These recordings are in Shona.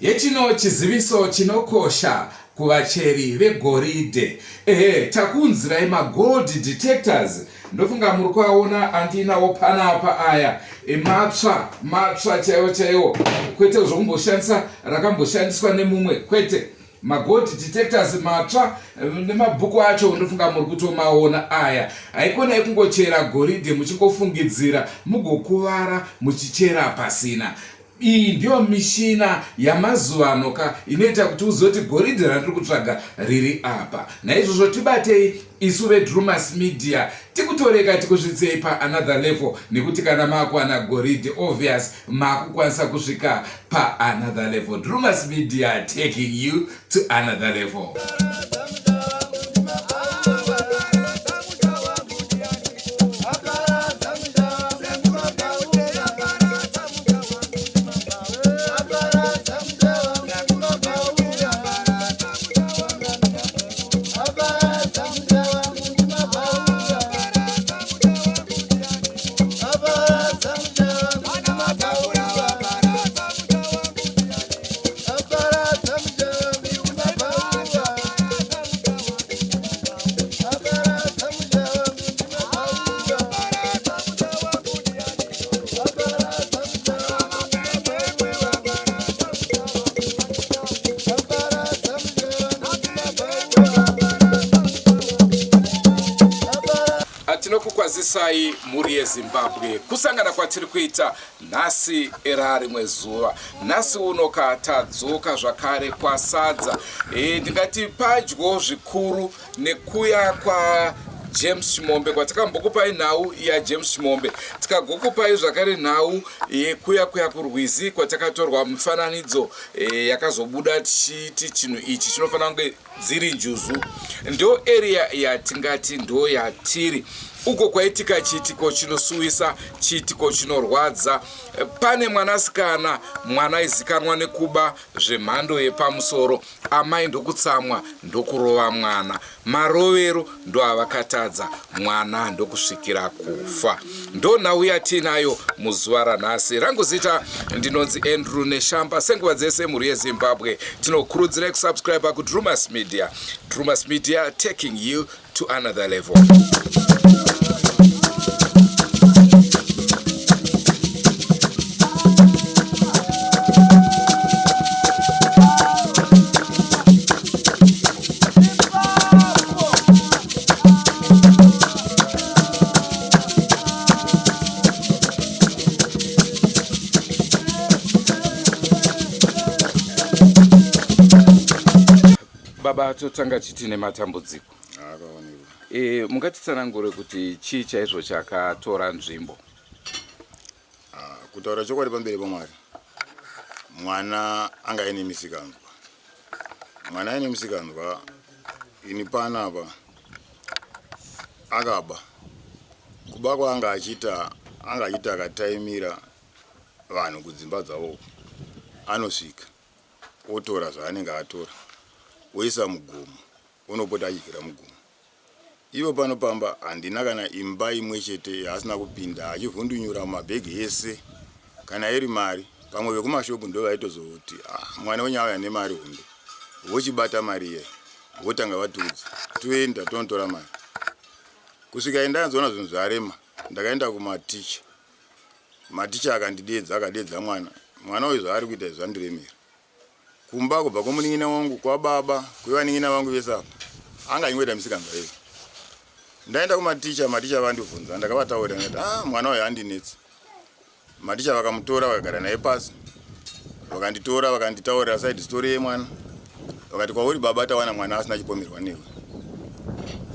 Hechino chiziviso chinokosha kuvacheri vegoridhe. Ehe, takuunzirai magold detectors. Ndofunga muri kuaona andiinawo panapa aya. E, matsva, matsva chaiwo chaiwo. Kwete zvokumboshandisa rakamboshandiswa nemumwe, kwete. Magold detectors matsva nemabhuku acho ndofunga muri kutomaona aya. Haikona yekungochera goridhe muchingofungidzira mugokuvara muchichera pasina. Iyi ndiyo mishina yamazuvano ka inoita kuti uzoti goridhe randiri kutsvaga riri apa. Naizvozvo tibatei isu veDrumas Media tikutoreka tikusvitsei paanother level nekuti kana makuwana goridhe obvious makukwanisa kusvika paanother level. Drumas Media taking you to another level. Tinokukwazisai mhuri yeZimbabwe kusangana kwatiri kuita nhasi era rimwe zuva nhasi uno ka tadzoka zvakare kwasadza e, ndingati padyo zvikuru nekuya kwa James Chimombe kwatakambokupai nhau yaJames Chimombe tikagokupai zvakare nhau yekuya kuya kurwizi kwatakatorwa mifananidzo e, yakazobuda tichiti chinhu ichi chinofanira kunge dziri njuzu ndo area yatingati ndo yatiri uko kwaitika chiitiko chinosuwisa chiitiko chinorwadza pane mwanasikana mwana aizikanwa nekuba zvemhando yepamusoro amai ndokutsamwa ndokurova mwana marovero ndoavakatadza mwana ndokusvikira kufa ndonhau yatiinayo muzuva ranhasi rangu zita ndinonzi Andrew Neshamba senguva dzese mhuri yeZimbabwe tinokurudzirai kusubscribe kuDrumas Media Drumas Media taking you to another level. Baba totanga chiti nematambudziko. E, mungatitsanangure kuti chii chaizvo chakatora nzvimbo? Ah, kutaura chokwadi pamberi paMwari, mwana anga aine misikanzwa. Mwana aine misikanzwa ini panapa akaba. Kuba kwaanga achiita anga achiita akataimira vanhu kudzimba dzavo uko. Anosvika otora zvaanenge atora oisa mugomo onopota achidyira mugomo. Ivo pano pamba handina kana imba imwe chete yaasina kupinda achivhundunyura mumabhegi ese kana iri mari pamwe vekumashopu ndovaitozoti ah, mwana wenyu auya nemari hombe vochibata mari iye votanga vatiudza toenda tonotora mari kusvika indanzoona zvinhu zvarema ndakaenda kumaticha maticha akandidedza akadedza mwana mwana uyu zvaari kuita izvi zvandiremera Kumba kubva kumunin'ina wangu kwababa kwevanin'ina vangu vese apa anga achingoita misikanzwa iyo. Ndaenda kumaticha maticha vandibvunza ndakavataurira ndikati ah mwana uyu andinetsi. Maticha vakamutora vakagara naye pasi vakanditora vakanditaurira side story yemwana vakati kwauri baba tawana mwana asina chipomerwa newe.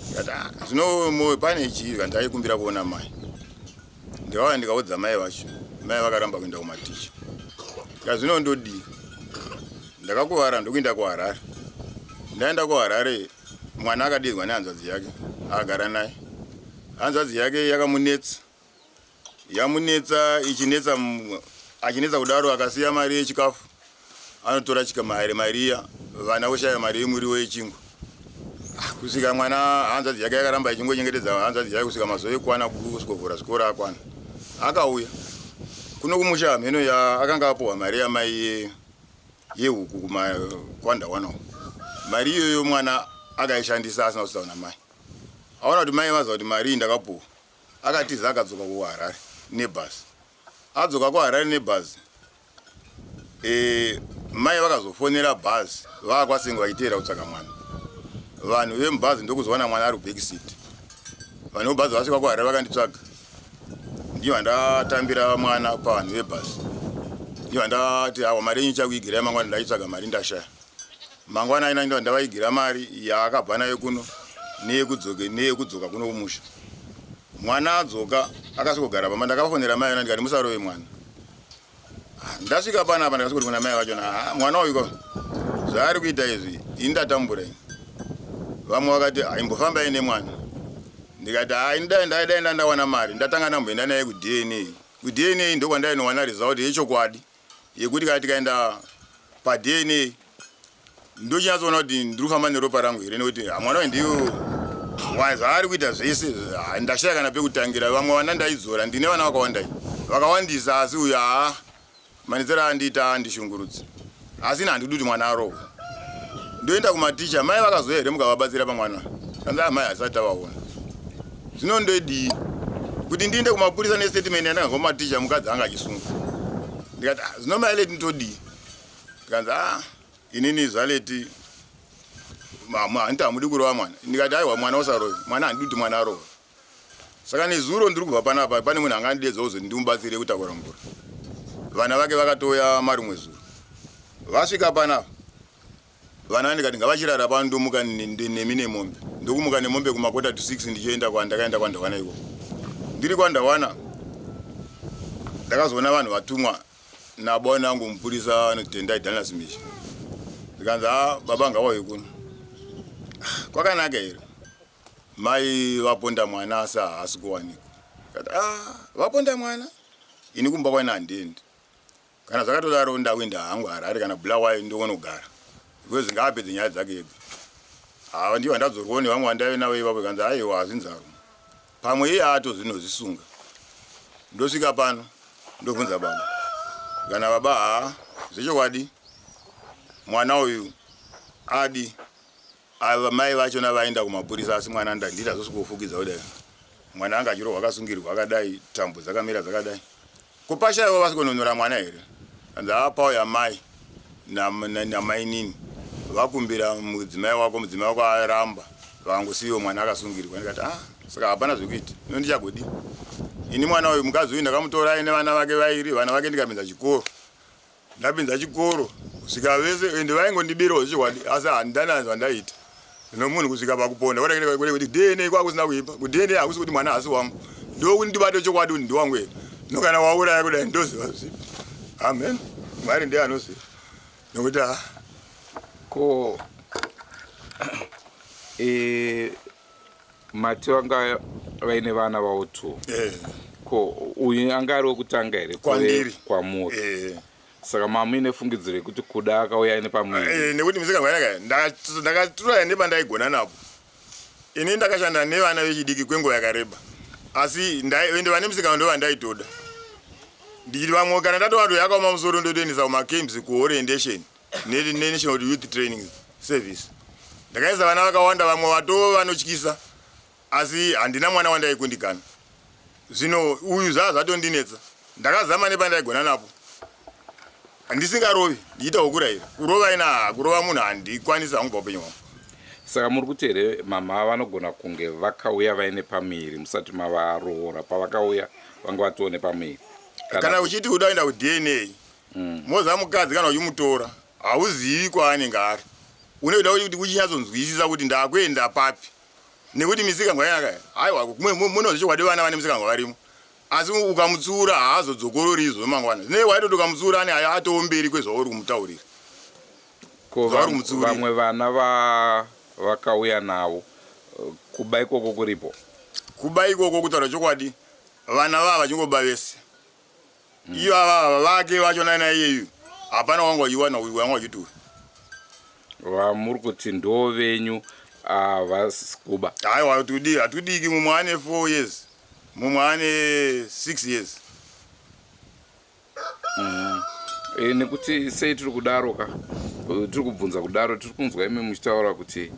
Ndikati ah zvino moyo pane chii kanti aikumbira kuona mai. Ndikauya ndikaudza mai vacho, mai vakaramba kuenda kumaticha. Saka zvino ndodii? Ndakakuvara ndokuenda kuHarare. Ndaenda kuHarare mwana akadirwa nehanzvadzi yake akagara naye. Hanzvadzi yake yakamunetsa yamunetsa ichinetsa achinetsa kudaro akasiya mari yechikafu anotora chika mari mari iya vana voshaya mari yemuriwo yechingwa ah, kusvika mwana hanzvadzi yake yakaramba ichingochengetedza hanzvadzi yake kusvika mazuva ekwana kusvikovhura zvikoro akwana akauya kuno kumusha hameno ya akanga apuhwa mari yamai yehuku kwandawana uko. Mari iyoyo mwana akaishandisa asina kutaura namai. Aona kuti mai vaziva kuti mari iyi ndakapuwa, akatiza akadzoka kuHarare nebhazi. Adzoka kuHarare nebhazi, e, mai vakazofonera bhazi vaakwasengo vachiteera kutsvaka mwana. Vanhu vemubhazi ndokuzowana mwana ari kuback seat. Vanhu vemubhazi vasvika kuHarare vakanditsvaga, ndiyo ndatambira mwana pavanhu vebhazi. Ndiyo ndati awa mari yenyu ichakuigirai mangwana, ndaitsvaga mari ndashaya. Mangwana aina ndo ndavaigira mari yaakabva nayo kuno neyekudzoke neyekudzoka kuno kumusha. Mwana adzoka akasvikogara pamba, ndakafonera mai vana ndikati musarove mwana. Ah, ndasvika panapa ndakasvika kuti kuna mai vacho ah, mwana uyu ko zvaari kuita izvi ini ndatambura ini. Vamwe vakati aimbofambai nemwana. Ndikati hai ndai ndai dai ndandawana mari ndatanga ndamboenda naye kuDNA. KuDNA ndokwandainowana result yechokwadi yekuti kana tikaenda paDNA ndochinyatsoona kuti ndiri kufamba neropa rangu here nekuti mwana uyu ndiyo zvaari kuita zvese ndashaya kana pekutangira. Vamwe vana ndaidzora, ndine vana vakawanda vakawandisa, asi uyu haa manetsero aandiita andishungurudzi, asi ini handidi kuti mwana arohwe. Ndoenda kumaticha, mai vakazouya here mukavabatsira pamwana? Kanzi amai hasati tavaona. Zvino ndodii kuti ndiende kumapurisa nestatement yandakabva kumaticha, mukadzi anga achisungwa. Ndikati ah, zvino mai Leti ndodii? Ndikanzi ah, inini zvaLeti handiti hamudi kurova mwana. Ndikati aiwa, mwana usarove mwana, handidi kuti mwana arove. Saka nezuro ndiri kubva panapa, pane munhu anga andidedza kuzoti ndimubatsire kutakura mvura. Vana vake vakatouya marimwe zuro, vasvika panapa vana ndikati ngavachirara pano, ndomuka nemi nemombe. Ndokumuka nemombe kumakota to 6 ndichienda kwandakaenda kwandawana ikoko. Ndiri kwandawana ndakazoona vanhu vatumwa nabona angu mupurisa anoti Tendai Daniel Misha. Ndikanzi a baba ngavauye kuno. Ah, kwakanaka here? Mai vaponda mwana asi haasi kuwanikwa. Kati ah, vaponda mwana, ini kumba kwaina handiendi. Kana zvakatodaro ndakuenda hangu Harare kana Bulawayo ndonogara because ngaapedze nyaya dzake ega. Ava ndivo vandadzorwawo nevamwe vandaive navo ipapo, ikanzi aiwa hazvinzaro, pamwe iye aatozvinozvisunga. Ndosvika pano ndobvunza baba, kana baba haa zvechokwadi mwana uyu adi ava mai vachona vaenda kumapurisa, asi mwana ndanditi azosvikofukidza kudai, mwana anga achirohwa akasungirwa akadai, tambo dzakamira dzakadai. Kupashaiwa vasikononora mwana here? Kanzi apauya mai namainini vakumbira mudzimai wako, mudzimai wako aramba, vakangosiyiwa mwana akasungirwa. Ndikati ah, saka hapana zvekuita, ino ndichagodi ini mwana uyu. Mukadzi uyu ndakamutora aine vana vake vairi, vana vake ndikapinza chikoro, ndapinza chikoro kusvika vese, ende vaingondibirawo zvechokwadi, asi handana zvandaiita nomunhu kusvika pakuponda. Kuti DNA kwakusina kuipa, kuDNA hakusi kuti mwana haasi wangu, ndokuti ndibate chokwadi kuti ndiwangu here. No kana wauraya kudai ndoziva zvipi? Amen, Mwari ndiye anoziva nokuti ha Ko e, mati vanga vaine vana vavo two? Eh. Ko uyu anga ari wekutanga here? Kwandiri. Kwamuri? Eh. Saka mamuine fungidziro yekuti kuda akauya aine pamwiri? Eh, nekuti musika yanaka ndakatura nepandaigona napo. Ini ndakashanda nevana vechidiki kwenguva yakareba, asi ende vane musikana ndo vandaitoda. Ndichiti vamwe kana ndatova yakaoma musoro ndotoendesa kumacamps, kuorientation neNational Youth Training Service. Ndakaisa vana vakawanda, vamwe vatova vanotyisa, asi handina mwana wandaikundikana. Zvino uyu zvaa zvatondinetsa. Ndakazama nepandaigona napo ndisingarovi, ndichiita wokurayira. Kurova ina kurova munhu handikwanisi hangu paupenyu hwangu. Saka muri kuti here mama vanogona kunge vakauya vaine pamuviri musati mavaroora? Pavakauya vanga vatoo nepamuviri? Kana uchiti uda kuenda kuDNA, moza mukadzi kana uchimutora hauzivi kwaanenge ari. Unoida kuti uchinyatsonzwisisa kuti ndakuenda papi, nekuti misikanzwa yanaka aiwa munozve chokwadi vana vane misikanzwa varimo, asi ukamutsiura haazodzokorori izvo mangwana. Zvine waitoti ukamutsiura ane atoo mberi kwezvauri kumutaurira. Ko Zvauri kumutsiurira. Vamwe vana vakauya navo, kuba ikoko kuripo? Kuba ikoko, kutaura chokwadi, vana vava vachingoba vese. Iyo ava vake vacho nana iyeyu hapana wanga wachiwana uyu wanga wachiti uyu. Vamuri kuti ndo venyu havasi kuba? Aiwa, hatudi hatudiki. Mumwe ane 4 years, mumwe ane 6 years. E, nekuti sei tiri kudaro ka eh, tiri kubvunza kudaro tiri kunzwa imi muchitaura kuti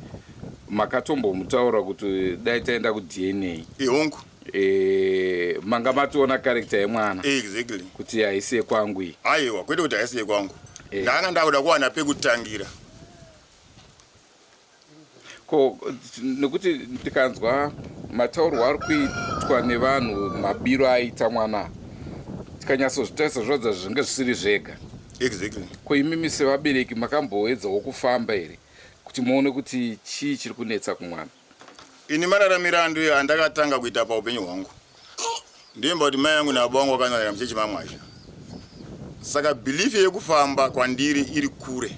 makatombomutaura kuti dai taenda kuDNA. Ihongu. E, manga matoona character yemwana. Exactly. Kuti haisi yekwangu iyi. Aiwa, kwete kuti haisi yekwangu. E. Ndanga ndakuda kuwana pekutangira. Ko nekuti tikanzwa mataurwo ari kuitwa nevanhu mabiro aita mwana tikanyatsozvitarisa zviratidza zvinge zvisiri zvega. Exactly. Ko imimi sevabereki makamboedzawo kufamba here kuti muone kuti chii chiri kunetsa kumwana? Ini mararamiro andu andakatanga kuita paupenyu hwangu ndoimba kuti mai yangu nababa vangu vakananira muchechi mamwazha saka belief yekufamba kwandiri iri kure.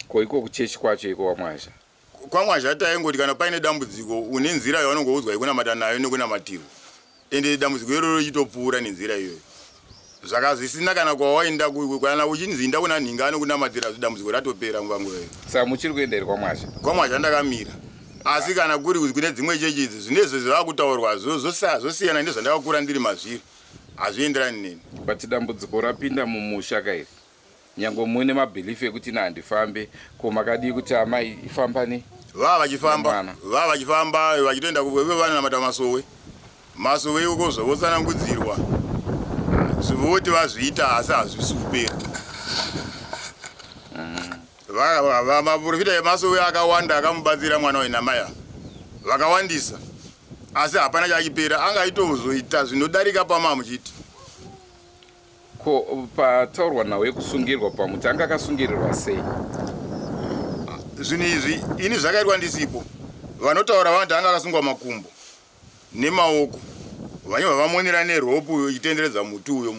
Ko iko kuchechi kwacho iko kwaMwazha? KwaMwazha taingoti kana paine dambudziko une nzira yaunongoudzwa yekunamata nayo nekunamatirwa ende dambudziko iroro richitopfuura nenzira iyoyo. Zvaka zvisina kana kwawainda kana uchinzi inda kuna nhingi anokunamatira dambudziko ratopera nguva nguva iyo. Saka muchiri kuenda here kwaMwazha? KwaMwazha ndakamira asi kana kuri kune dzimwe chechi idzi zvinezvo zvavakutaurwa zvosiyana nezvandakakura ndiri mazviri hazvienderani neni. But dambudziko rapinda mumusha ka iri? Nyangwe muine mabelief ekuti ini handifambe, ko makadii kuti amai ifamba ne Vava vachifamba, vava vachifamba vachitoenda kuve vanonamata masowe. Masowe ikoko zvavotsanangudzirwa voti vazviita asi hazvisi kupera. Maprofita emasowe akawanda akamubatsira mwana uyu namai ava vakawandisa asi hapana chachipera anga aitozoita zvinodarika pamamuchiti. Ko pataurwa nhau yekusungirwa pamuti anga akasungirirwa sei? Zvinhu izvi ini zvakaitwa ndisipo. Vanotaura vanoti anga akasungwa makumbo nemaoko vanyobva vamonera neropu ichitenderedza muti uyo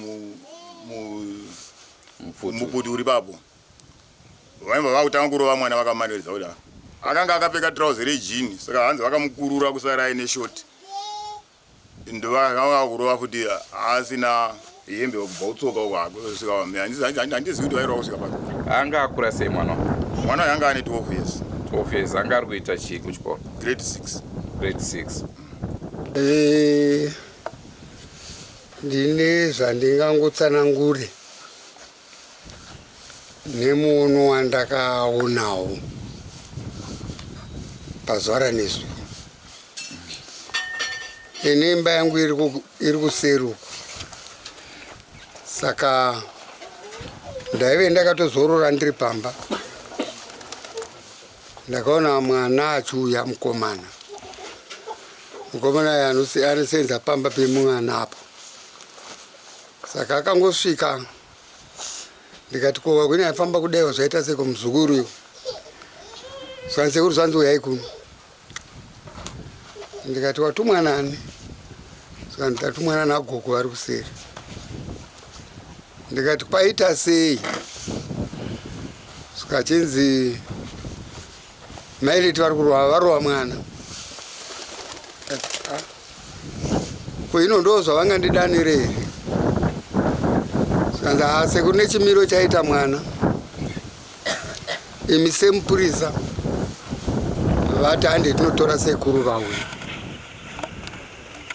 muputi uri papo. Vaibva vakutanga kurova mwana vakamaniridza kudaro. Akanga akapfeka trouser rejini saka hanzi vakamukurura kusara aine short. Ndovakanga kurova futi asina hembe kubva kutsoka uko kusvika handizivi kuti vairova kusvika papi. Anga akura sei mwana? Mwana uyu anga ane 12 years. 12 years anga ari kuita chii kuchikoro? Grade 6. Grade 6. Eh, ndine zvandingangotsanangure nemuono wandakaonawo pazuva ranezuro. Ini imba yangu iri kuseri uku, saka ndaive ndakatozorora ndiri pamba. Ndakaona mwana achiuya mukomana. Mukomana uyu anosenza pamba pemwana apo. Saka akangosvika ndikati ko wakwini aifamba kudaiwa zvaita seko muzukuru uyu. Zvanzi sekuru zvanzi uyai kuno. Ndikati watumwa nani? Zvikanzi ndatumwa nagogo vari kuseri. Ndikati kwaita sei? Zvikachinzi maileti vari kurova varova mwana. Ah. Ko ino ndo zvavangandidanire here? Zvikanzi haa sekuru nechimiro chaita mwana. Imi semupurisa vati hande tinotora sekuru vauya.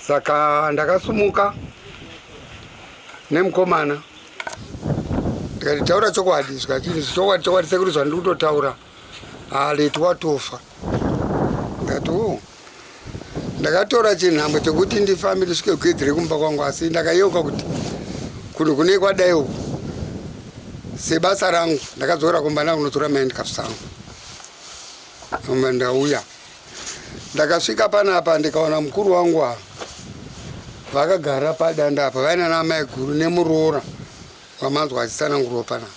Saka ndakasumuka nemukomana ndikati taura chokwadi zvikati chokwadi chokwadi sekuru zvandiri kutotaura haleti watofa ndikati o oh. Ndakatora chinhambo chekuti ndifambe ndisvike kugedhi rekumba kwangu asi ndakayeuka kuti kunhu kune kwadai uku sebasa rangu ndakadzokera kumba ndakunotora mahandcuffs angu omba ndauya ndakasvika panapa ndikaona mukuru wangu ava vakagara padanda apa vaina naamai guru nemuroora wamanzwa achitsanangurwa panapa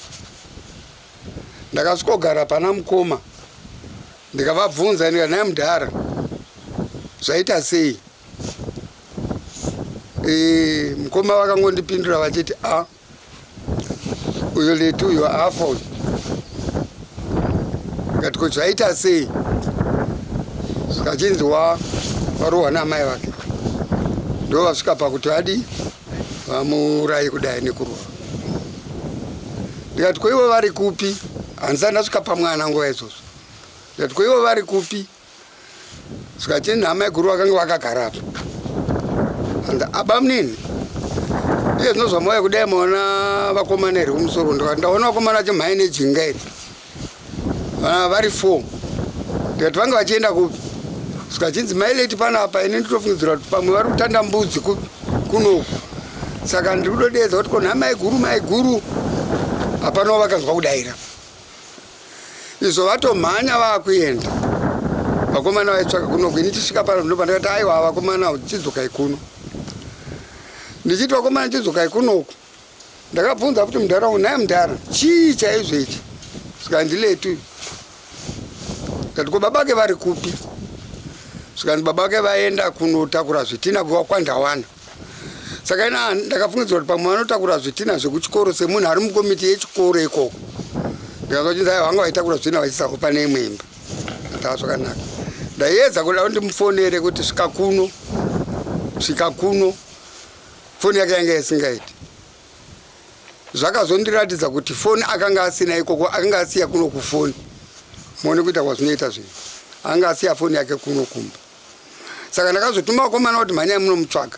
ndakasvikogara pana mukoma Ndikavabvunza ndikati nhai mudhara zvaita sei? E, mukoma vakangondipindura vachiti a ah, uyo leti uyo afa uyo. Ndikati ko zvaita sei? Zvikachinzi warohwa naamai vake ndo vasvika pakuti vadii vamuurayi kudai nekurova. Ndikati ko ivo vari kupi? Handisati ndasvika pamwana nguva idzodzo. Ndikati ko ivo vari kupi? Zvikati nhama iguru vakanga vakagara apa. Hanzi abamunini Iye zvino zvamauya kudai maona vakomana here kumusoro? Ndikati ndaona vakomana vachimhanya nejinga iri, vari 4. Ndikati vanga vachienda kupi? Zvikachinzi maileti panapa. Ini nditofungidzira kuti pamwe vari kutanda mbudzi kunoku. Saka ndiri kudodedza kuti kona maiguru, maiguru, hapanawo vakanzwa kudaira. Izvo vatomhanya vakuenda, vakomana vaitsvaka kunoku. Ini chisvika pano ndobva ndakati aiwa, vakomana, chidzokai kuno. Ndichiti vakomana chidzokai kunoku, ndakabvunza kuti mudhara wangu, naye mudhara, chii chaizvo ichi? Zvikanzi Letu. Ndikati ko babake vari kupi? Zvikanzi babake vaenda kunotakura zvitina kwandawana. Saka ina ndakafungidzira kuti pamwe vanotakura zvitina zvekuchikoro semunhu ari mukomiti yechikoro ikoko. Ndikazochinzi aiwa, vanga vaitakura zvitina vachisawo pane imwe imba. Ndaa zvakanaka. Ndaiedza kuda kuti ndimufonere kuti svika kuno, svika kuno, foni yake yanga isingaiti. Zvakazondiratidza kuti foni akanga asina ikoko, akanga asiya kuno kufoni. Muone kuita kwazvinoita zvinhu, akanga asiya foni yake kuno kumba. Saka ndakazotuma vakomana kuti mhanyai munomutsvaga.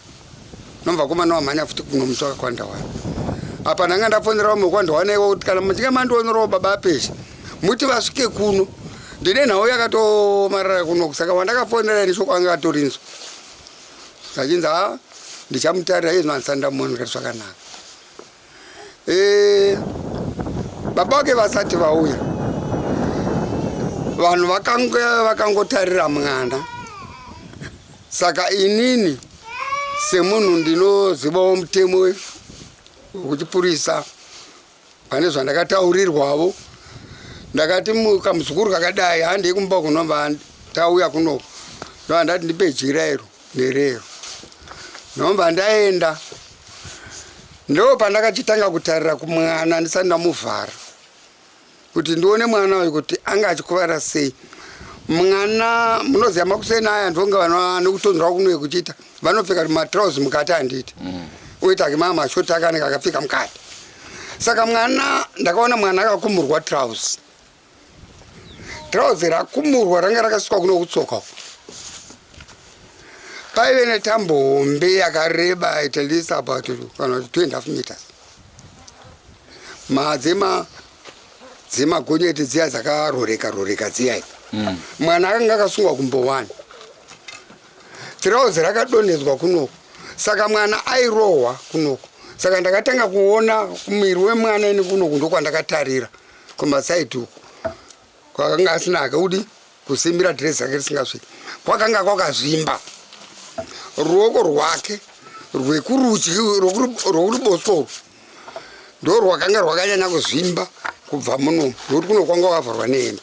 Nobva vakomana vamhanya futi kunomutsvaga kwandawana. Apa ndanga ndafonera vamwe kwandawana iko kuti kana muchinge mandionerawo baba apesha, muti vasvike kuno, ndine nhau yakatomarara kuno. Saka wandakafonera ini shoko anga atorinzwa, achinzi ha, ndichamutarira iye zvino handisati ndamuona. Ndikati zvakanaka. Baba vake vasati vauya, vanhu vakangotarira mwana. Saka inini semunhu ndinozivawo mutemo wekuchipurisa, pane zvandakataurirwavo, ndakati kamuzukuru kakadai handei kumba kunobva tauya kunoko. Ndobva ndati ndipe jira iro nerero. Ndobva ndaenda, ndo pandakachitanga kutarira kumwana ndisati ndamuvhara, kuti ndione mwana uyu kuti anga achikuvara sei. Mwana, munoziva makuseni aya ndonge vanhu vanokutonzwa kuno kuchiita vanopfeka matrausi mukati, handiti? Oita ke mashoti akanenge akapfeka mukati. Saka mwana, ndakaona mwana akakumurwa trausi, trauzi rakumurwa ranga rakasukwa kuno kutsoka uku. Paive netambo hombe yakareba, at least about kana kuti 2.5 meters, madzema dzemagonyeti dziya dzakaroreka roreka dziya. Mwana akanga akasungwa kumbo 1, tirauzi rakadonhedzwa kunoku, saka mwana airohwa kunoku. Saka ndakatanga kuona muviri wemwana ini kunoku, ndokwandakatarira kumasaidi uku kwakanga asina akudi kusimbira dhirezi rake risingasviki, kwakanga kwakazvimba. Ruoko rwake rwekurudyi, rwokuruboshwe urwu, ndo rwakanga rwakanyanya kuzvimba kubva muno, nokuti kuno kwanga kwakavharwa nehembe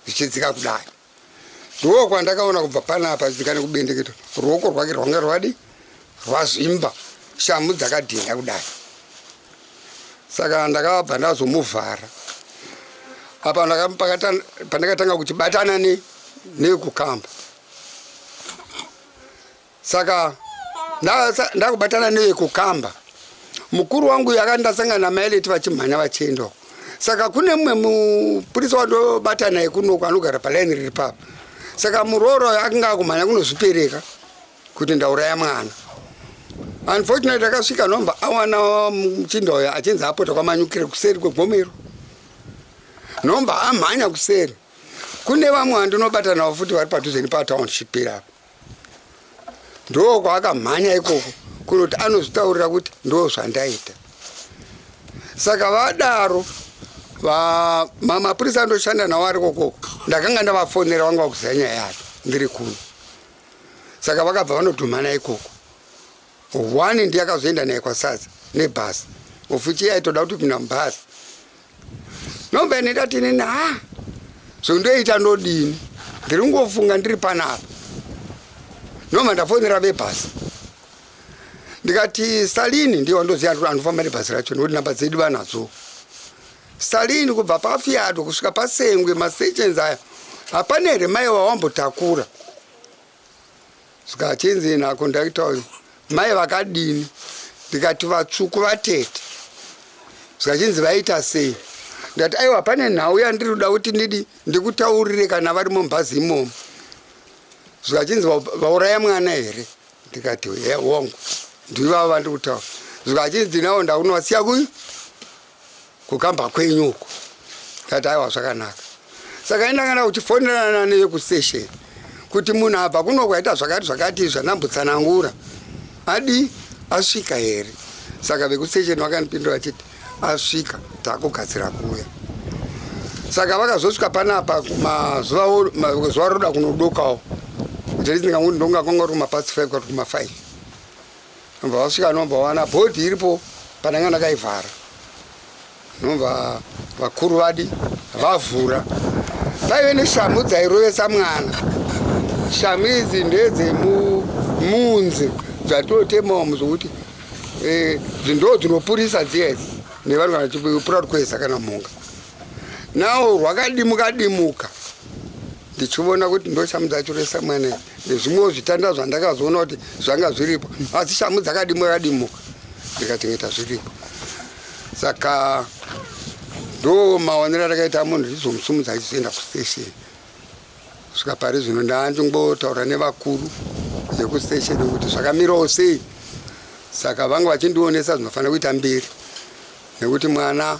zvichidzika kudai. Ndo kwandakaona kubva panapa zvidzika nekubendeketa, ruoko rwake rwanga rwadi rwazvimba, shamhu dzakadhinda kudai. Saka ndakabva ndazomuvhara. Apa pandakatanga kuchibatana nekukamba, saka ndakubatana neyekukamba, mukuru wangu yakandasangana namaileti vachimhanya vachienda uko. Saka kune mumwe mupurisa wandobata naye kunoko anogara palaini riri papa. Saka murooro akanga akumhanya kunozvipereka kuti ndauraya mwana. Unfortunately akasvika nomba awana muchinda uyo achinzi apota kwamanyukire kuseri kwegomero, nomba amhanya kuseri. Kune vamwe vandinobata navo futi vari padhuze nepatownship apa, ndo kwaakamhanya ikoko kunoti anozvitaurira kuti ndo zvandaita. Saka vadaro mapurisa andoshanda nawo ari kokoko, ndakanga ndavafonera, vanga vakuziva nyaya yacho ndiri kuno. Saka vakabva vanodhumana ikoko. One ndiye akazoenda naye kwaSadza nebhasi, ofuchi yaitoda kuti kupinda mubhasi. Nomba ine ndati inini, ha, zvondoita ndodini? Ndiri kungofunga ndiri panapa. Noma ndafonera vebhasi, ndikati Salini ndiye wandoziva anofamba nebhasi racho, nokuti namba dzedu vanadzo. Salini, kubva paFiado kusvika paSengwe, mastations aya, hapana here mai wawambotakura? Zvikachinzi nakondakita uyu, mai vakadini? Ndikati vatsvuku vatete. Zvikachinzi vaita sei? Ndikati aiwa, pane nhau yandiri kuda kuti ndidi ndikutaurire kana vari mumbazi imomo. Zvikachinzi vauraya mwana here? Ndikati hongu, ndivava vandiri kutaura. Zvikachinzi nawo ndakunovasiya kui kukamba kwenyu uko. Ndati aiwa zvakanaka. Saka indangana kuchifonerana nevekustation kuti munhu abva kuno kwaita zvakati zvakati zvandambotsanangura adi asvika here. Saka vekustation vakandipindura vachiti asvika takugadzira kuuya. Saka vakazosvika panapa mazuva zuva roda kunodokawo ndinganguti ndonga kwanga uri kumapast 5 kana kuma 5 nobva vasvika nobva wana bhodhi iripo pandanga ndakaivhara nobva vakuru vadi vavhura paive neshamhu dzairovesa mwana shamhu idzi ndedzemunzi dzatotemawo muzokuti eh, ndo dzinopurisa dziya idzi nevanhu kana chipura kweza kana mhunga nawo rwakadimuka dimuka ndichiona kuti ndoshamu dzacho resamwana nezvimwewo zvitanda zvandakazoona kuti zvanga zviripo asi shamu dzakadimuka dimuka ndikachengeta zviripo saka ndo maonero atakaita munhu tizomusumudza achizoenda kustation kusvika pari zvino ndaandingotaura nevakuru vekustation kuti zvakamirawo sei saka vanga vachindionesa zvinofanira kuita mberi nekuti mwana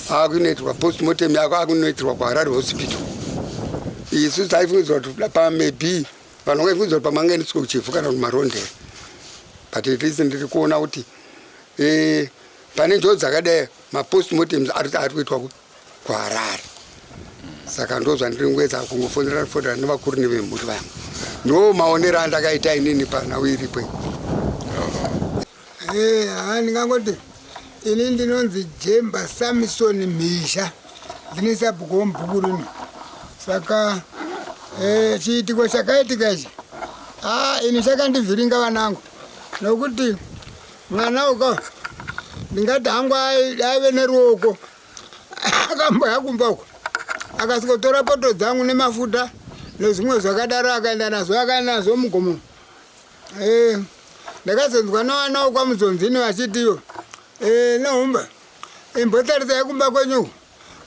akunoitirwa postmortem yako akunoitirwa kuharare hospital isu taifungidzwa kuti pamaybe vanhu vangaifungidzwa kuti pamangaendeswa kuchivhu kana kuti marondera but at least ndiri kuona kuti eh, pane njodzi dzakadai mapostmortems ari kuitwa kuharare saka ndo zvandiri ngoedza kungofonera fonera nevakuru nevemhuri vangu ndo maonero andakaita inini panhau iripo eh, haa ndingangoti ini ndinonzi jemba samison mhizha ndine sabhuku womubhuku rino saka eh, chiitiko chakaitika ichi haa ini chakandivhiringa vanangu nokuti mwana uka ndingati hangu aive neruoko akamboya kumba uko akasikotora poto dzangu nemafuta nezvimwe zvakadaro akaenda nazvo akaenda nazvo mugomo eh, ndakazonzwa nevana vokwamudzonzini vachitiyo eh, nehumba imbotarisai kumba kwenyu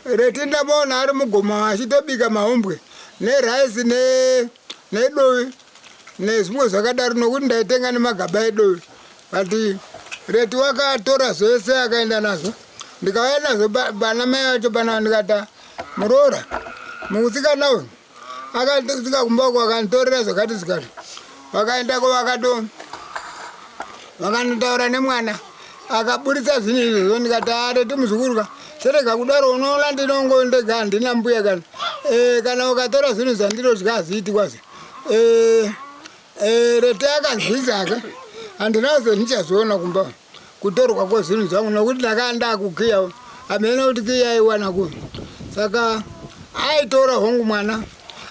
reti ndamuona ari mugomo achitobika mahumbwe neraisi nedovi nezvimwe zvakadaro nokuti ndaitenga nemagaba edovi but reti wakatora zvese akaenda nazvo ndikauya nazvo pana mai vacho pana ndikata muroora musikana uyu akasvika kumba uko akanditorera zvakati zvikati vakaendako vakato vakanotaura nemwana akaburitsa zvinhu izvozvo ndikati areti muzukuru ka cherega kudaro unoona ndinongo ndega handina mbuya kana e, kana ukatora zvinhu zvandinodya hazviiti kwazvo e, e, rete akanzwisaka handina kuzondichazoona kumba kutorwa kwezvinhu zvangu nokuti ndakaa ndakukiya hameno kuti kiya aiwana kupi saka aitora hongu mwana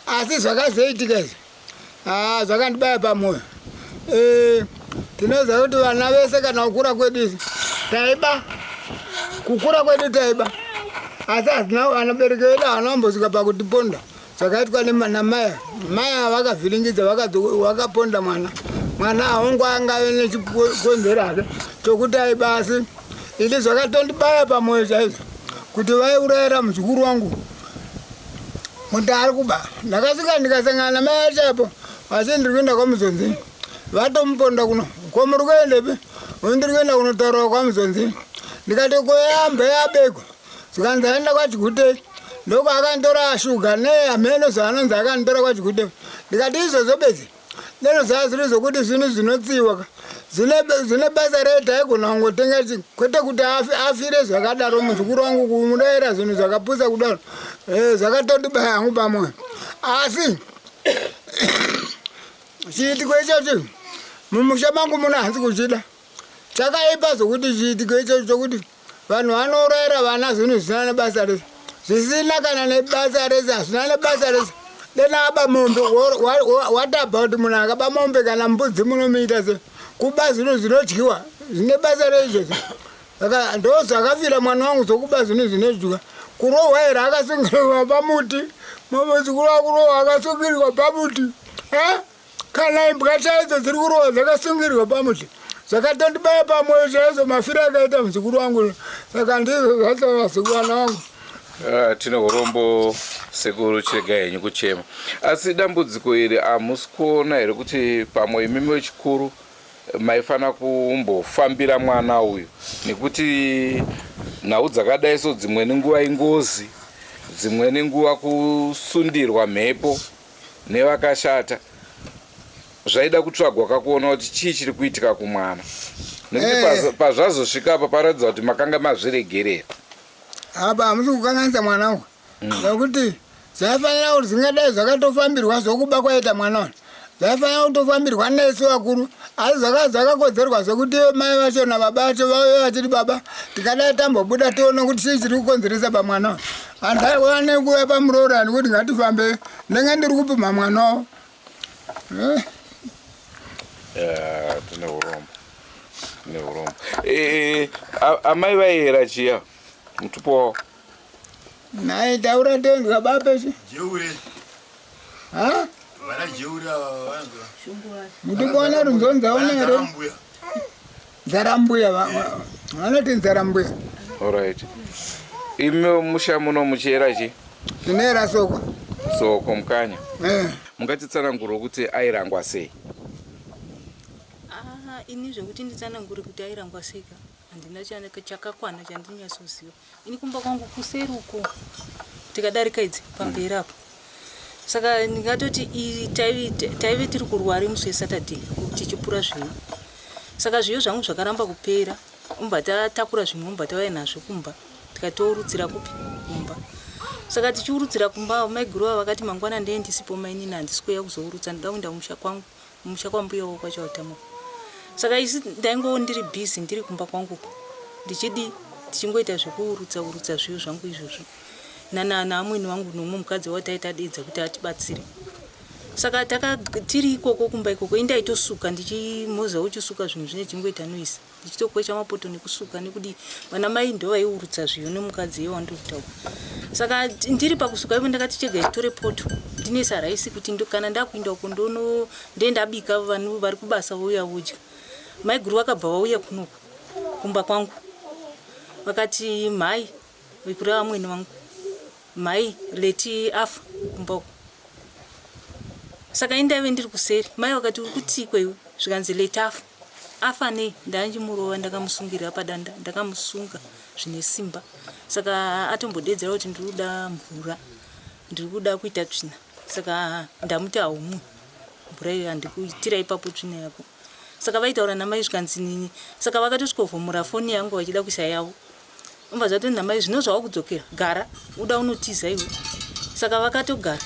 asi zvakazoitika izvi haa zvakandibaya pamwoyo eh, tinoziva kuti vana vese kana kukura kwedu izvi taiba kukura kwedu taiba asi hazina vanabereki vedu havana kumbosvika pakutiponda Zvakaitwa namai mai ava vakavhiringidza vakaponda mwana mwana hongu angave nechikonzero hake chokuti aiba asi ini zvakatondibaya pamwoyo chaizvo kuti vaiurayira muzukuru wangu kuti ari kuba ndakasvika ndikasangana namai acho apo asi ndiri kuenda kwamuzonzini vatomuponda kuno ko muri kuendepi ndiri kuenda kunotaurawo kwamuzonzini ndikati koyambe yabekwa zvikanzi aenda kwachigute ndokwaakandora shuga nehameno zvaanonzi akandora kwachigute ndikati izvozvo bedzi deno zvaa zviri zvokuti zvinhu zvinotsiwa zvine basa rei taigona kungotenga chi kwete kuti afire zvakadaro muzukuru wangu kumudaira zvinhu zvakapusa kudaro eh, zvakatondibaya hangu pamwoyo asi chiitiko ichochi mumusha mangu muno hanzi kuchida Chakaipa zvokuti chiitiko ichocho chokuti vanhu vanourayira vana zvinhu zvisina nebasa rese zvisina kana nebasa rese hazvina nebasa rese dena aba mombe what about munhu akaba mombe kana mbudzi munomuita se kuba zvinhu zvinodyiwa zvine basa reizvozvo saka ndo zvakafira mwana wangu zvokuba zvinhu zvinodyiwa kurohwa here akasungirirwa pamuti mumuzukuru wakurohwa akasungirirwa pamuti eh? Kana imbwa chaidzo dziri kurohwa dzakasungirirwa pamuti zvakatondibaya pamwoyo chaizvo mafiro akaita muzukuru wangu saka ndizvo zvaita vazukuvana vangu. Uh, tine urombo sekuru chiregai henyu kuchema asi dambudziko iri hamusi kuona here kuti pamwe imimi wechikuru maifanira kumbofambira mwana uyu nekuti nhau dzakadai so dzimweni nguva ingozi dzimweni nguva kusundirwa mhepo nevakashata zvaida kutsvagwa kakuona kuti chii chiri kuitika kumwana nekuti eh. pazvazosvika apa paratidza kuti makanga mazviregerera apa hamusi kukanganisa mwana wangu mm. nekuti mm. Zvaifanira kuti zvingadai zvakatofambirwa zvokuba kwaita mwana uyu zvaifanira kutofambirwa nesu vakuru asi zvakava zvakakodzerwa zvekuti mai vacho nababa vacho vauye vachiti baba tikadai tambobuda tione kuti chii chiri kukonzeresa pamwana uyu handaiwane kuuya pamuroora nekuti ngatifambe ndenge ndiri kupumha mwana wavo eh. Tine urombo tine urombo eh, eh, amai vaiyera chiya mutupo wavo Nhai taura tenzwa bape chi. Jeure. Ha? Vana jeure ava vanzwa. Mutupo wana runzonza una here? Nzarambuya vanoti nzarambuya. All right. Imi musha muno muchiera chi? Tinoera soko. Soko mukanya. Eh. Mungatitsanangura kuti airangwa sei? Ah, ini zvekuti nditsanangure kuti airangwa sei ka. Handina chakakwana chandinonyatsoziva. Ini kumba kwangu kuseri uko tikadarika idzi pamberi apo. Saka ndingatoti taive tiri kurwari musi weSaturday tichipura zviyo. Saka zviyo zvangu zvakaramba kupera. Umbva tatakura zvimwe umbva tauya nazvo kumba tikatourutsira kupi kumba. Saka tichiurutsira kumba maiguru ava vakati mangwana ndee ndisipo mainini handisi kuuya kuzourutsa ndoda kuenda kumusha kwangu. Kumusha kwambuya wavo kwaChautama uko. Saka isi ndaingowo ndiri busy ndiri kumba kwangu uko ndichidii ndichingoita zvekuurutsa urutsa zviyo zvangu izvozvo nana naamwene wangu nomumwe mukadzi watai tadeedza kuti atibatsire. Saka taka tiri ikoko kumba ikoko ini ndaitosuka ndichimoza uchisuka zvinhu zvine chingoita noise. Ndichitokwecha mapoto nekusuka nekudii vana mai ndovaiurutsa zviyo nemukadzi iye wandiri kutaura saka ndiri pakusuka ivo ndakati chega nditore poto ndinoisa raisi kuti kana ndakuinda uko ndono ndee ndabika vanhu vari kubasa vouya vodya maiguru vakabva vauya kunoku kumba kwangu vakati mhai vekureva amwene vangu Mhai Leti afa kumba uko. Saka ini ndaive ndiri kuseri. Mai vakati uri kutiiko iwe? Zvikanzi Leti afa. Afa nei? Ndanjimurova ndakamusungirira padanda. Ndakamusunga zvine simba. Saka atombodedzera kuti ndiri kuda mvura. Ndiri kuda kuita tsvina. Saka ndamuti haumwi mvura iyo handikuitira ipapo tsvina yako. Saka vaitaura namai zvikanzi nini. Saka vakatosvikovhomora foni yangu vachida kuisa yavo. Umva zvatonzi namai zvino zvawakudzokera gara uda unotiza iwe saka vakatogara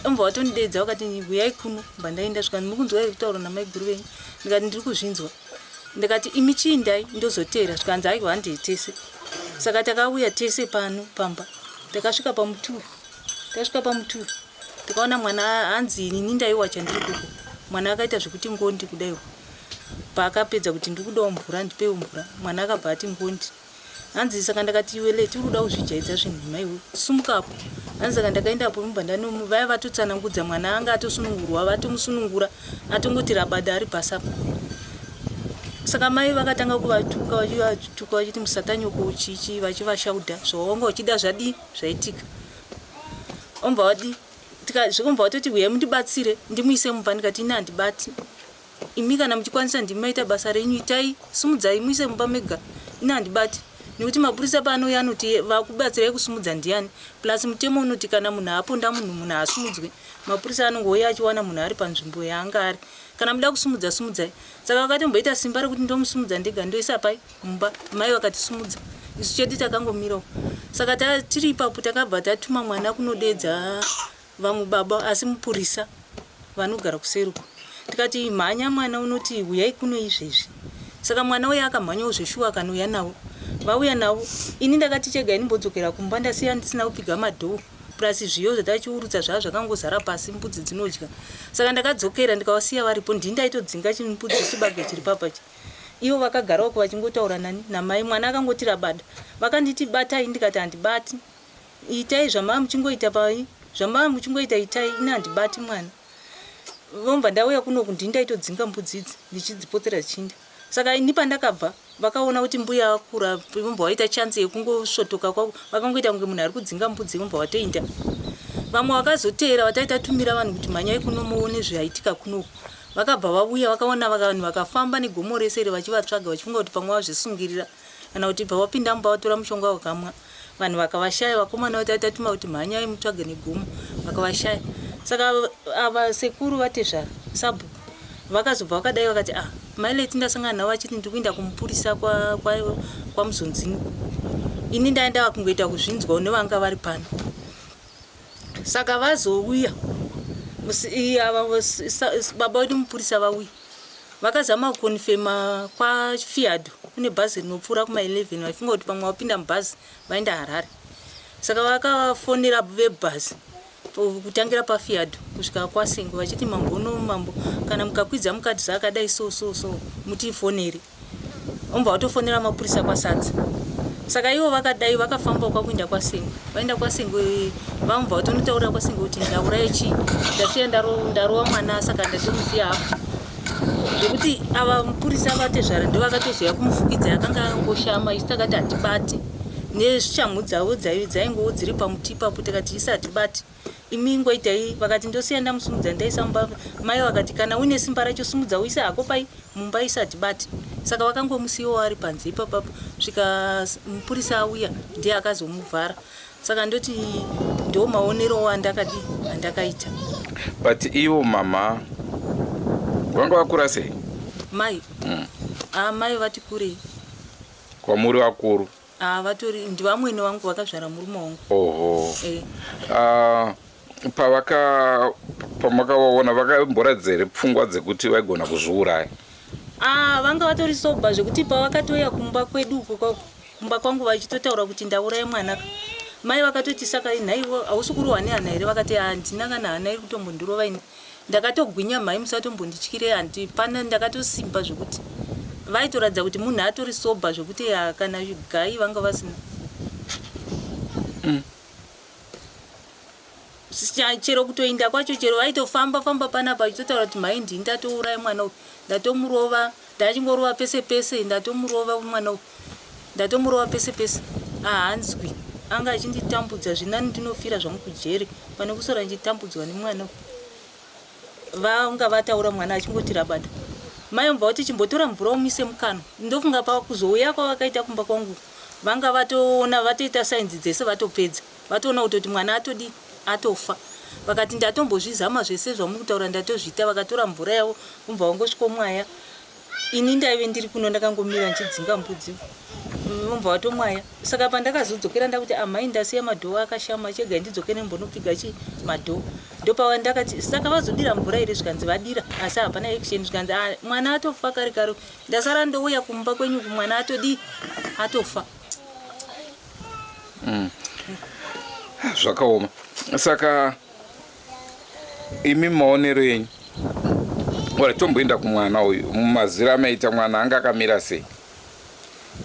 umva watondideedza vakati huyai kuno mba ndaenda zvikanzi muri kunzwa here kutaura namaiguru venyu ndikati ndiri kuzvinzwa ndikati imi chiindai ndozoteera zvikanzi aiwa handei tese saka takauya tese pano pamba takasvika pamuturu tasvika pamuturu tikaona mwana hanzi ini ndaiwacha ndiri kuko mwana akaita zvekuti ngondi kudaiwo paakapedza kuti ndiri kudawo mvura ndipewo mvura mwana akabva ati ngondi Hanzi saka ndakati iwe Leti uri kuda kuzvijaidza zvenhema iwe sumuka apo. Hanzi saka ndakaenda apo mumba ndano vaya vatotsanangudza mwana anga atosunungurwa vatomusunungura atongoti rabada ari pasi apo. Saka mai vakatanga kuvatuka vachivatuka vachiti musatanyoko chichi vachivashauda zvawanga uchida zvadii zvaitika. Omva wadi zvikomva watoti huyai mundibatsire ndimuise mumba ndikati ini handibati. Imi kana muchikwanisa ndimi maita basa renyu itai sumudzai muise mumba mega ini handibati nekuti mapurisa paanouya anoti vakubatsirai kusumudza ndiani plus mutemo unoti kana munhu aponda munhu munhu haasumudzwe mapurisa anongouya achiwana munhu ari panzvimbo yaanga ari kana muda kusumudza sumudzai saka vakatomboita simba rekuti ndomusumudza ndega ndoisa pai mumba mai vakatisumudza isu chedu takangomirawo saka tiri ipapo takabva tatuma mwana kunodeedza Vamwe baba asi mupurisa vanogara kuseri uko. Tikati mhanya mwana unoti huyai kuno izvezvi. Saka mwana uya akamhanyawo zveshuwa akanouya navo. Vauya navo ini ndakati chega ini mbodzokera kumba ndasiya ndisina kupfiga madoor plus zviyo zvatachiurutsa zvaa zvakangozara pasi mbudzi dzinodya. Saka ndakadzokera ndikavasiya varipo ndini ndaitodzinga chimbudzi chibage chiri papa chi. Ivo vakagara uko vachingotaura nani namai mwana akangoti rabada. Vakanditi batai ndikati handibati. Itai zvamava muchingoita pai zvamava muchingoita itai ini handibati mwana vomva ndauya kunoku ndini ndaitodzinga mbudzi idzi ndichidzipotsera dzichinda saka ini pandakabva vakaona kuti mbuya vakura vomva vaita chance yekungosvotoka kwavo vakangoita kunge munhu ari kudzinga mbudzi vomva vatoinda vamwe vakazoteera vataita tumira vanhu kuti mhanyai kuno muone zvaitika kunoku Vakabva vauya vakaona vanhu vakafamba negomo rese iri vachivatsvaga vachifunga kuti pamwe vazvisungirira kana kuti pavapinda mumba vatora mushonga vakamwa. Vanhu vakavashaya vakomana vatatatuma kuti mhanyai mutsvage negomo vakavashaya. Saka ava sekuru vatezvara sabhuku vakazobva vakadai vakati ah mai Leti ndasangana navo vachiti ndiri kuenda kumupurisa kwaMuzonzini kwa, kwa ini ndaya ndava kungoita kuzvinzwawo nevanga vari pano. Saka vazouya ava baba vedu mupurisa vauya vakazama kukonfema kwaFiado kune bhazi rinopfuura kuma 11 vaifunga kuti pamwe vapinda mubhazi vaenda Harare. Saka vakafonera vebhazi kutangira paFiado kusvika kwaSengo vachiti mambo uno mambo kana mukakwidza mukadzi akadai so so so mutifonere. Vobva vatofonera mapurisa kwaSadza. Saka ivo vakadai vakafamba kwakuenda kwaSengo. Vaenda kwaSengo vamubva vatonotaurira kwaSengo kuti ndauraya chii. Ndasiya ndarova mwana saka ndatomusiya apo. Zvekuti ava mupurisa vatezvara ndovakatozouya kumufukidza yakanga angoshama isu takati hatibati. Neshamhu dzavo dzaingowo dziri pamuti ipapo tikati isu hatibati. Imi ingoitai vakati ndosiya ndamusimudza ndaisa mumba mai vakati kana uine simba racho simudza uise hako pai mumba isu hatibati saka vakangomusiyawo ari panze ipapapo svika mupurisa auya ndiye akazomuvhara saka ndoti ndo maonerowo andakadi andakaita. But ivo mama vanga vakura sei? Mai Ah, mai vati kurei. Kwamuri vakuru? Ah, vatori ndivamwene vangu vakazvara murume wangu. Oho. Eh. Ah, pavaka pamakavaona vakamboratidza here pfungwa dzekuti vaigona kuzviuraya? Ah, vanga vatori soba zvekuti pavakatouya kumba kwedu uko kumba kwangu vachitotaura kuti ndauraya mwana. Mai vakatoti saka nhaiwo hausi kurohwa nehana here vakati handina kana hana iri kutombondirova ini. Ndakatogwinya mhai musatombondityire hanti pana ndakatosimba zvekuti vaitoratidza kuti munhu atori sober zvekuti kana gai vanga vasina. Chero kutoinda kwacho chero vaitofamba famba panapa vachitotaura kuti mhai ndini ndatouraya mwana uyu ndatomurova ndachingorova pese pese ndatomurova mwana uyu ndatomurova pese pese ahanzwi anga achinditambudza zvinani ndinofira zvangu kujeri pane kuswera ndichitambudzwa nemwana uyu vanga vataura mwana achingoti rabada mai vobva vati chimbotora mvura umise mukanwa ndofunga pakuzouya kwavakaita kumba kwangu vanga vatoona vatoita sainzi dzese vatopedza vatoona kutoti mwana atodi atofa vakati ndatombozvizama zvese zvamuri kutaura ndatozviita vakatora mvura yavo vobva vangosvikomwaya Ini ndaive ndiri kuno ndakangomira ndichidzinga mbudzi vobva vatomwaya saka pandakazodzokera ndakuti amai ndasiya madhoo akashama chegai ndidzokere mbonopfiga chi madhoo ndopava ndakati saka vazodira mvura here zvikanzi vadira asi hapana action zvikanzi ah, mwana atofa kare kare ndasara ndouya kumba kwenyu mwana atodii atofa Zvakaoma. Saka imi maonero enyu ora tomboenda kumwana uyu mumazira amaita mwana anga akamira sei?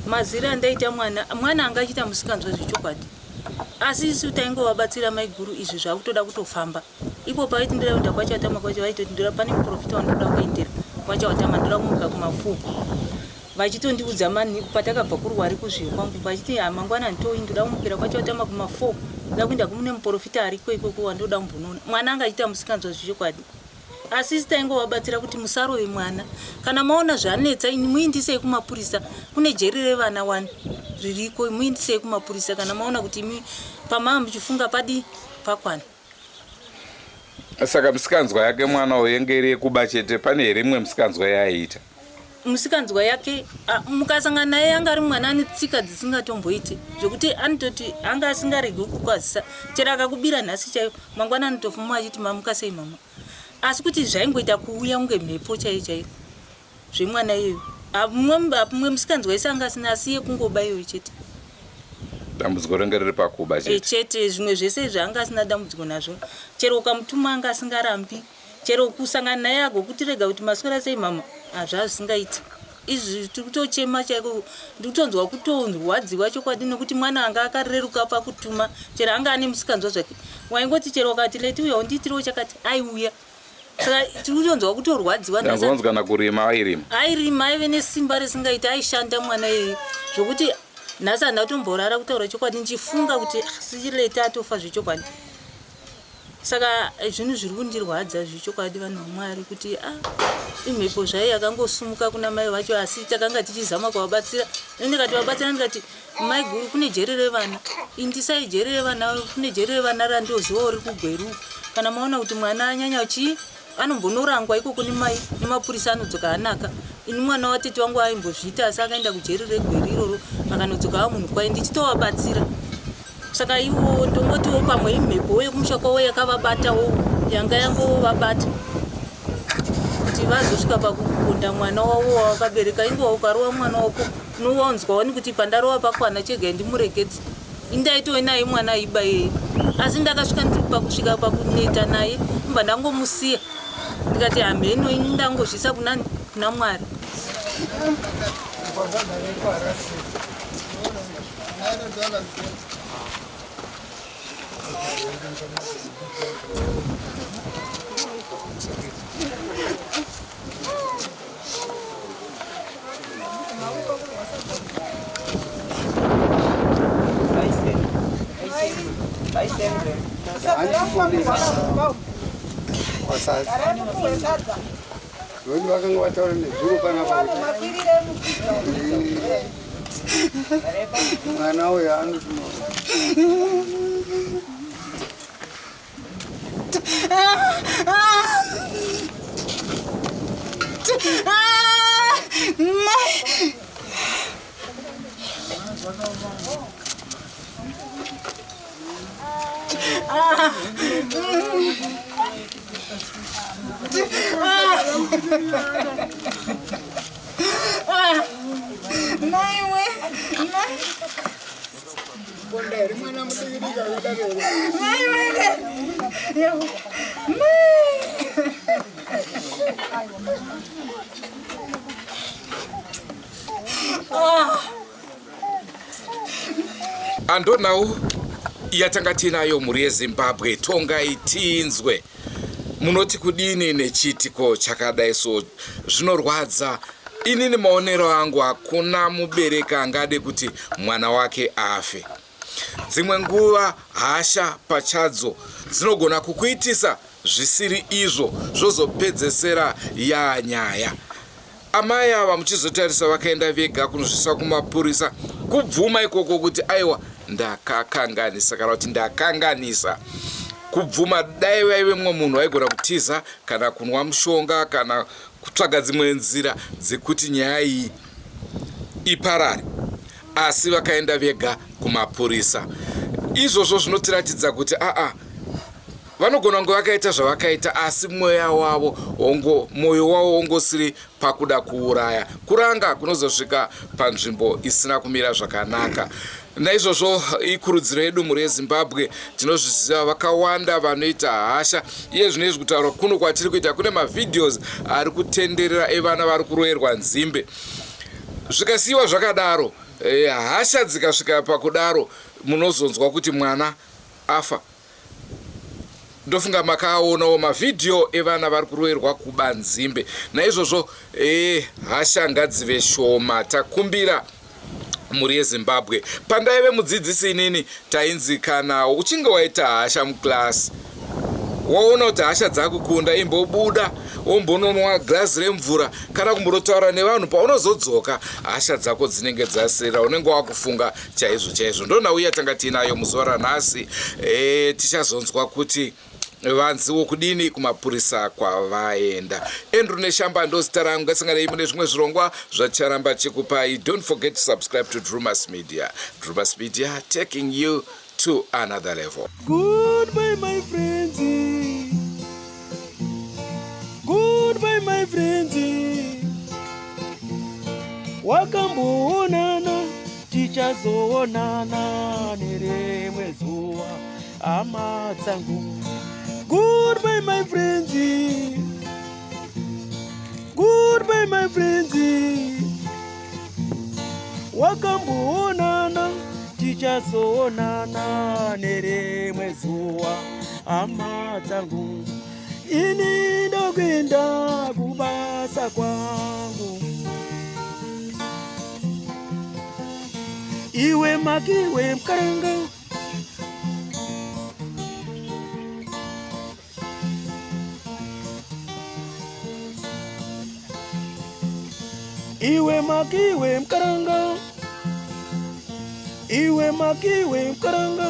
Mazira andaita mwana, mwana anga achiita musikanzwa zvechokwadi asi isu taingovabatsira maiguru izvi zvakutoda kutofamba ipo paiti ndoda kuenda kwachatama kwacho vaitoti ndoda pane muprofita wandoda kuendera kwachatama ndoda kumuka kumafuku Vachitondiudza mani patakabva kuruware kuzviyo kwangu vachiti ah, mangwana handitouyi ndoda kumukira kwaChautama kuma 4 ndoda kuenda kune muporofita ariko ikoko wandoda kumbonoona. Mwana anga achiita musikanzwa zvechokwadi asi isu taingovabatsira kuti musarove mwana kana maona zvanetsa muindisei kumapurisa kune jeri revana wani ririko muindisei kumapurisa kana maona kuti imi pamava muchifunga padii pakwana. Saka misikanzwa yake mwana uyu yenge iri yekuba chete, pane here imwe misikanzwa yaaiita? Misikanzwa yake mukasangana naye anga ari mwana ane tsika dzisingatomboiti zvekuti anototi anga asingaregi kukwazisa chero akakubira nhasi chaiyo mangwana anotofuma achiti mamuka sei mama asi kuti zvaingoita kuuya kunge mhepo chaiyo chaiyo zvemwana iyoyo mumwe musikanzwa ese anga asina asi yekungoba iyoyo chete dambudziko ringe riri pakuba chete eh, chete zvimwe zvese izvi anga asina dambudziko nazvo chero ukamutuma anga asingarambi chero kusangana naye agokuti rega kuti maswera sei mama hazvazvisingaiti izvi tiri kutochema chaiko ndiri kutonzwa kutorwadziwa chokwadi nekuti mwana anga akareruka pakutuma chero anga ane musikanzwa zvake waingoti chero ukati leti uya undiitirewo chakati aiuya saka tiri kutonzwa kutorwadziwa ndanzwanzi kana kurima airima airima aive nesimba risingaiti aishanda mwana iyeye zvokuti nhasi handina kutomborara kutaura chokwadi ndichifunga kuti ah, sichilete atofa zvechokwadi. Saka zvinhu zviri kundirwadza zvechokwadi vanhu vaMwari kuti a ah, imhepo zvayo yakangosumuka kuna mai vacho asi takanga tichizama kuvabatsira. Ndikati vabatsira ndikati mai guru kune jeri revana indisai jeri revana kune jeri revana randozivawo riri kugweru kana maona kuti mwana anyanya chii anombonorangwa ikoko nemai nemapurisa anodzoka anaka ini mwana watete wangu aimbozviita asi akaenda kujeri regweru iroro akanodzoka ava munhu kwaye ndichitovabatsira saka ivo ndongotiwo pamwe imhepo yekumusha kwavo yakavabatawo yanga yangovabata kuti vazosvika pakuponda mwana wavo wavakabereka inguva ukarova mwana wako unovanzwa wani kuti pandarova pakwana chegai ndimuregedze indaitove naye mwana aiba iyeye asi ndakasvika pakusvika pakuneta naye ndobva ndangomusiya ndikati hamheno ini ndangozvisa kunani kuna mwari Vamwe vakanga vataura nezuro panapa mwana uyo anoti Andonhau yatanga tiinayo mhuri yeZimbabwe, tongai tinzwe munoti kudini nechiitiko chakadai so. Zvinorwadza. Inini maonero angu hakuna mubereki angade kuti mwana wake afe. Dzimwe nguva hasha pachadzo dzinogona kukuitisa zvisiri izvo zvozopedzesera yaanyaya. Amai ava muchizotarisa vakaenda vega kunozvisa kumapurisa kubvuma ikoko kuti aiwa ndakakanganisa kana kuti ndakanganisa. Kubvuma dai vaive mumwe munhu vaigona kutiza kana kunwa mushonga kana kutsvaga dzimwe nzira dzekuti nyaya iyi iparare asi vakaenda vega kumapurisa. Izvozvo zvinotiratidza kuti aa vanogona kunge vakaita zvavakaita asi mweya wavo ongo mwoyo wavo wongosiri pakuda kuuraya. Kuranga kunozosvika panzvimbo isina kumira zvakanaka. Naizvozvo ikurudziro yedu mhuri yeZimbabwe, tinozviziva vakawanda vanoita hasha. Iye zvino izvi kutaura kuno kwatiri kuita kune mavideos ari kutenderera evana vari kuroerwa nzimbe. Zvikasiyiwa zvakadaro, eh, hasha dzikasvika pakudaro munozonzwa kuti mwana afa. Ndofunga makaonawo mavhidhiyo evana vari kuroerwa kuba nzimbe. Naizvozvo eh, hasha ngadzive shoma. Takumbira mhuri yeZimbabwe. Pandaive mudzidzisi inini tainzi kana uchinge waita hasha muclass waona kuti hasha dzakukunda imbobuda wombononwa glazi remvura kana kumbonotaura nevanhu paunozodzoka hasha dzako dzinenge dzasira unenge wakufunga chaizvo chaizvo ndonhau yatanga tiinayo muzuva ranhasi e, tichazonzwa kuti vanziwo kudini kumapurisa kwavaenda Andrew Neshamba ndozita rangu ngasanganei mune zvimwe zvirongwa zvacharamba chikupai don't forget to subscribe to Drumas Media. Drumas Media taking you to another level. Goodbye my friends. Goodbye my friends. Wakamboonana tichazoonana nerimwe zuva hama dzangu. Goodbye my friends. Goodbye my friends. Wakamboonana tichazoonana nerimwe zuva hama dzangu. Ini ndokuenda kubasa kwangu. Iwe makiwe mkaranga. Iwe makiwe mukaranga, iwe makiwe mukaranga.